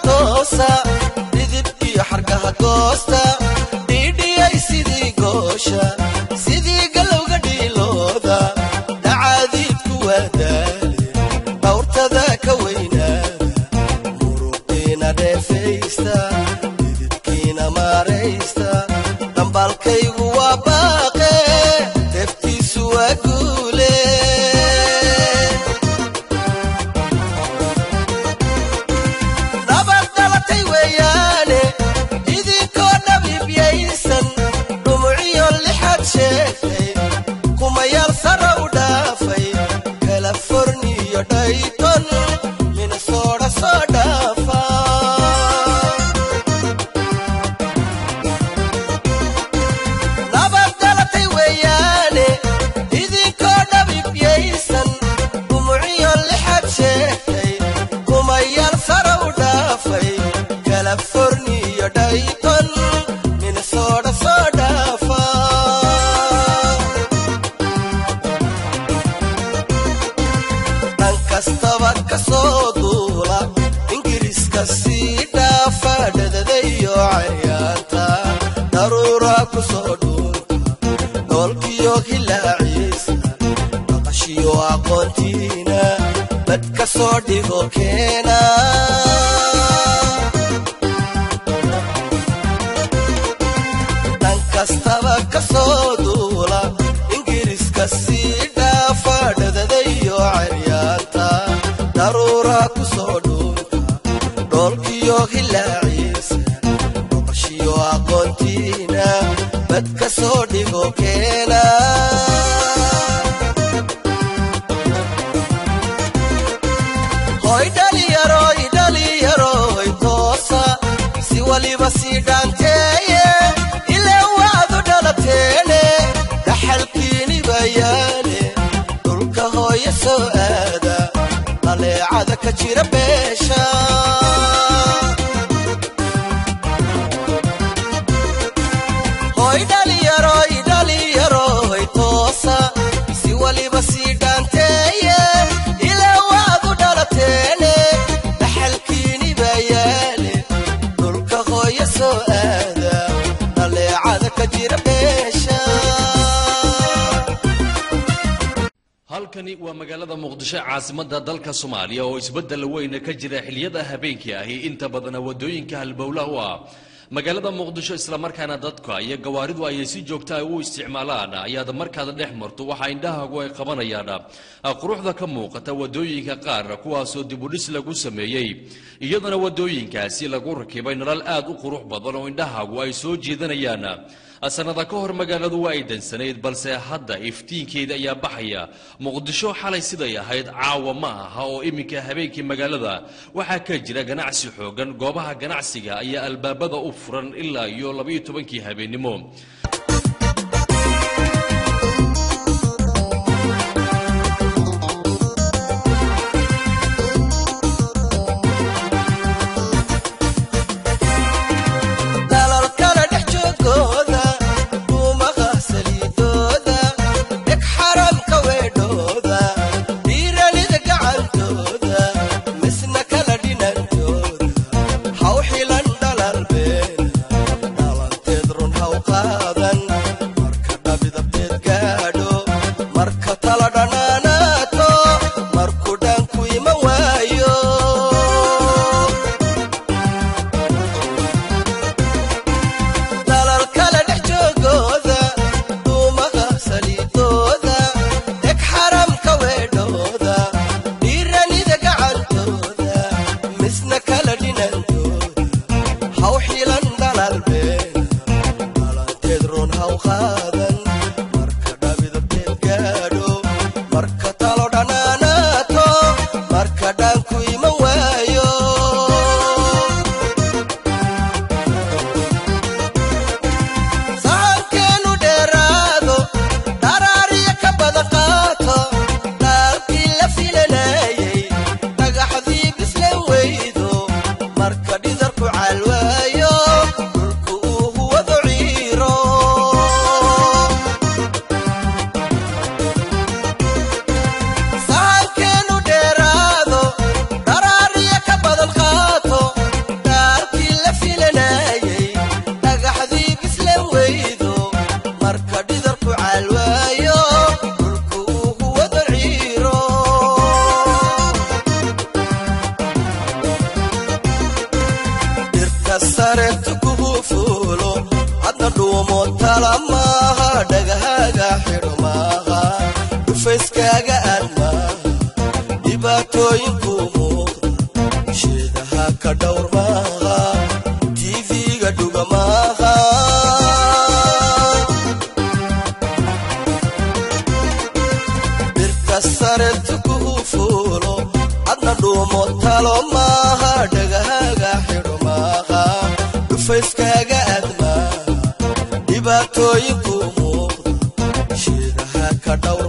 Toosa dhidibkiyo xargaha goosta, dhiidhiyay sidii goosha, sidii galowga dhiilooda. Dhacaadiidku waa daale, dhawrtada ka weynaada, muruqiina dheefaysta, dhidibkiina maaraysta. Dhambaalkaygu waa baaqe, deftiisu waa guule. Nabad dhalatay weeyaane, idinkoo dhabiibyaysan, dhumuciyo lixaad sheegtay, kumayaal sara u dhaafay, Kaliforniyo Dayton, Minnesota soo dhaafa. Nabad dhalatay weeyaane, idinkoo dhabiibyaysan, dhumuciyo lixaad sheegtay, kumayaal sara u dhaafay, Kaliforniyo Dayton, Minnesota soo dhaafa. Dhan kastaba ka soo duula, Ingiriiska sii dhaafa, dhadadayo caryaanta, daruura ku soo dhuunta, dhoolkiyo hilaaciisa, dhaqashiyo aqoontiina bad ka soo dhigo keena. Dhan kastaba ka soo duula, Ingiriiska sii dhaafa, dhadadayo caryaanta, daruura ku soo dhuunta, dhoolkiyo hilaaciisa, dhaqashiyo aqoontiina bad ka soo dhigo keena. Hoy dhalinyaroy, dhalinyaroy, toosa, si waliba sii dhaanteeye, ilaa waadu dhalateene, dhaxalkiini bayaane, dhulka hooye soo aada, dhaleecada ka jira beesha. Hoy dhalinyaroy, dhalinyaroy, toosa, si waliba sii dhaanteeye, ilaa waadu dhalateene, dhaxalkiini bayaale, dhulka hooye soo aada, dhaleecada ka jira beesha. Halkani waa magaalada Muqdisho, caasimadda dalka Soomaaliya, oo isbeddel weyn ka jira xilliyada habeenkii ahi. Inta badana wadooyinka halbowlaha u ah magaalada Muqdisho, islamarkaana dadka iyo gawaaridu ayay si joogta ay u isticmaalaan, ayaad markaad dhex marto waxaa indhahaagu ay qabanayaan quruxda ka muuqata wadooyinka qaar, kuwaasoo dibudhis lagu sameeyey, iyadana wadooyinkaasi lagu rakibay nalal aad u qurux badan oo indhahaagu ay soo jeedanayaan. Sanada ka hor magaaladu waa ay dansanayd, balse hadda iftiinkeeda ayaa baxaya. Muqdisho xalay siday ahayd caawa ma aha, oo iminka habeenkii magaalada waxaa ka jira ganacsi xoogan. Goobaha ganacsiga ayaa albaabada u furan ilaa iyo 12-kii habeennimo. Dalalkala dhex joogooda, dhuumaha saliidooda, dheg xaramka weedhooda, dhiiranida gacantooda, misna kala dhinantooda, haw xilan dhalal beena, dhalanteed run haw qaadan. Tala maaha, dhagahaaga xidho maaha, dhufayskaaga aad maaha, dhibaatooyinku muuqda sheedaha ka dhowr maaha, tv-ga dhuga maaha. Birta sare tukuhu fuulo adna dhuumo talo maaha, dhagahaaga xidho maaha, dhufayskaaga aad maaha, dhibaatooyinku muuqda sheedaha ka dhowr